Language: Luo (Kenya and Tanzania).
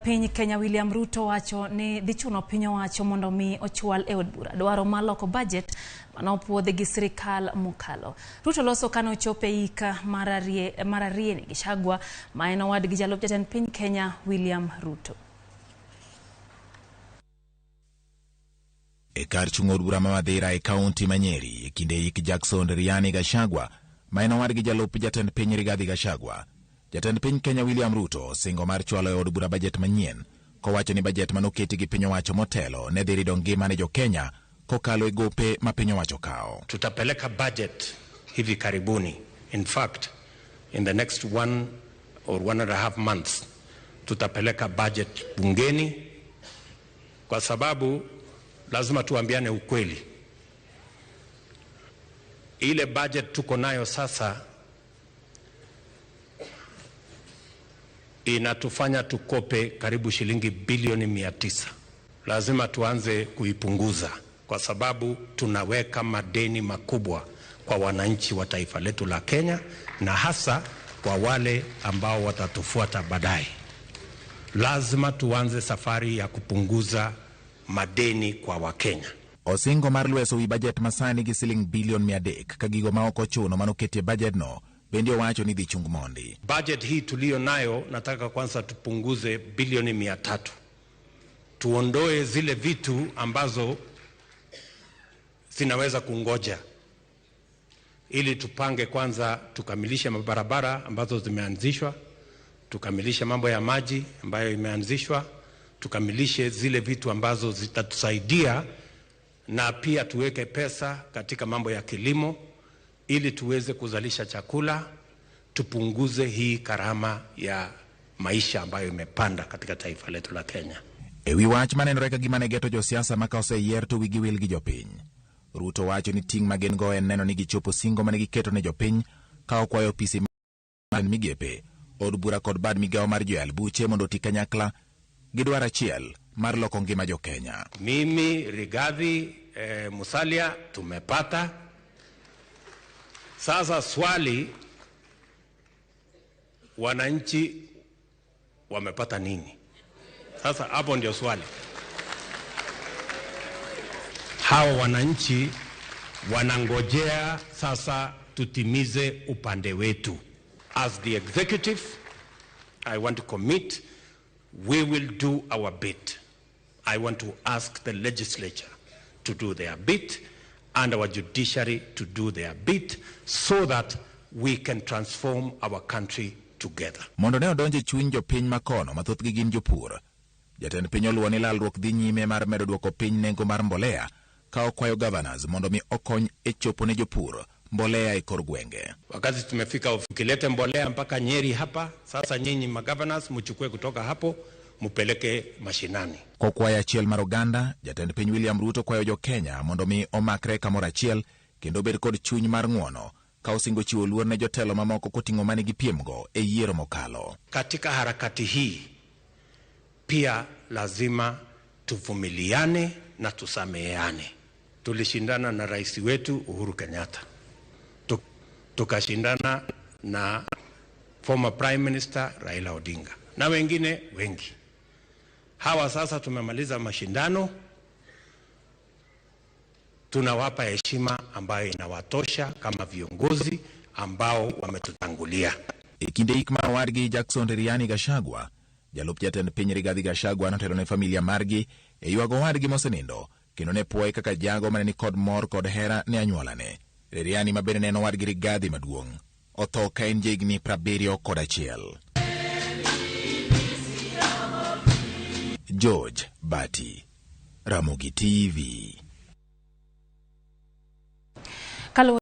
Piny Kenya William Ruto wacho ni dhi chuno piny owacho mondo mi ochwal e od bura dwaro mar loko bajet mane opuodhi gi sirikal mokalo. Ruto loso kane ochopo e ik mar Arieni Gachagua ma en owadgi jalup jatend piny Kenya William Ruto. E kar chung' od bura ma Mathira e kaunti ma Nyeri e kinde ik Jackson Riani Gachagua ma en owadgi jalup jatend piny Rigathi Gachagua. Jatend piny Kenya William Ruto singo mar chwalo e od bura bajet manyien kowacho ni bajet manoketi gi piny owacho motelo ne dhi rido ngima ne jo Kenya kokalo e gope ma piny owacho kawo. Tutapeleka budget hivi karibuni. In fact, in the next 1 or 1.5 months tutapeleka budget bungeni, kwa sababu lazima tuambiane ukweli. Ile budget tuko nayo sasa inatufanya tukope karibu shilingi bilioni 900. Lazima tuanze kuipunguza kwa sababu tunaweka madeni makubwa kwa wananchi wa taifa letu la Kenya na hasa kwa wale ambao watatufuata baadaye. Lazima tuanze safari ya kupunguza madeni kwa Wakenya. Osingo mar lweso wi bajet masani gi siling bilion 300 ka gigo ma ok ochuno manoketi e bajet no bende owacho ni dhi chung mondi. Budget hii tuliyo nayo, nataka kwanza tupunguze bilioni 300, tuondoe zile vitu ambazo zinaweza kungoja, ili tupange kwanza, tukamilishe mabarabara ambazo zimeanzishwa, tukamilishe mambo ya maji ambayo imeanzishwa, tukamilishe zile vitu ambazo zitatusaidia, na pia tuweke pesa katika mambo ya kilimo ili tuweze kuzalisha chakula, tupunguze hii gharama ya maisha ambayo imepanda katika taifa letu la Kenya. E wi wach manenore ka gima ne geto josiasa ma ka oseyier to wigi wil gi jopiny. Ruto wacho ni ting' ma gin go en neno ni gichopo singo mane giketo ne jopiny ka okwayo opisi mar migepe, od bura kod bad migawo mar joyal buche mondo oti kanyakla gi dwaro achiel mar loko ngima jokenya. Mimi Rigathi Musalia tumepata. Sasa swali, wananchi wamepata nini? Sasa hapo ndio swali. Hawa wananchi wanangojea sasa tutimize upande wetu. As the executive, I want to commit, we will do our bit. I want to ask the legislature to do their bit and our judiciary to do their bit so that we can transform our country together. Mondo ne odonj e chuny jopiny makono ma thothgi gin jopur. Jatend piny oluwo ni lalruok dhi nyime mar medo duoko piny nengo mar mbolea ka okwayo governors mondo mi okony e chopo ne jopur mbolea e kor gwenge. Wakati tumefika ukilete mbolea mpaka Nyeri hapa, sasa nyinyi magovernors mchukue kutoka hapo mupeleke mashinani. Kokwayo achiel mar oganda, jatend piny William Ruto kwayo jo Kenya mondo mi omakre kamoro achiel kendo obed kod chuny mar ng'uono ka osingo chiwo luor ne jotelo mamoko koting'o mane gipiemgo e yiero mokalo. Katika harakati hii pia lazima tuvumiliane na tusameheane. Tulishindana na rais wetu Uhuru Kenyatta, tukashindana na former Prime Minister Raila Odinga na wengine wengi. Hawa sasa tumemaliza mashindano, tunawapa heshima ambayo inawatosha kama viongozi ambao wametutangulia. E kinde ik mar owadgi Jackson Riani Gachagua, jalup jatend piny Rigathi Gachagua notelo ne familia margi e ywago owadgi mosenindo kendo ne puoye kaka jago mane ni kod mor kod hera ne anyuolane. Riani ma bende ne en owadgi Rigathi maduong' otho ka en jahigni 71. George Bati, Ramogi TV. Kaluwore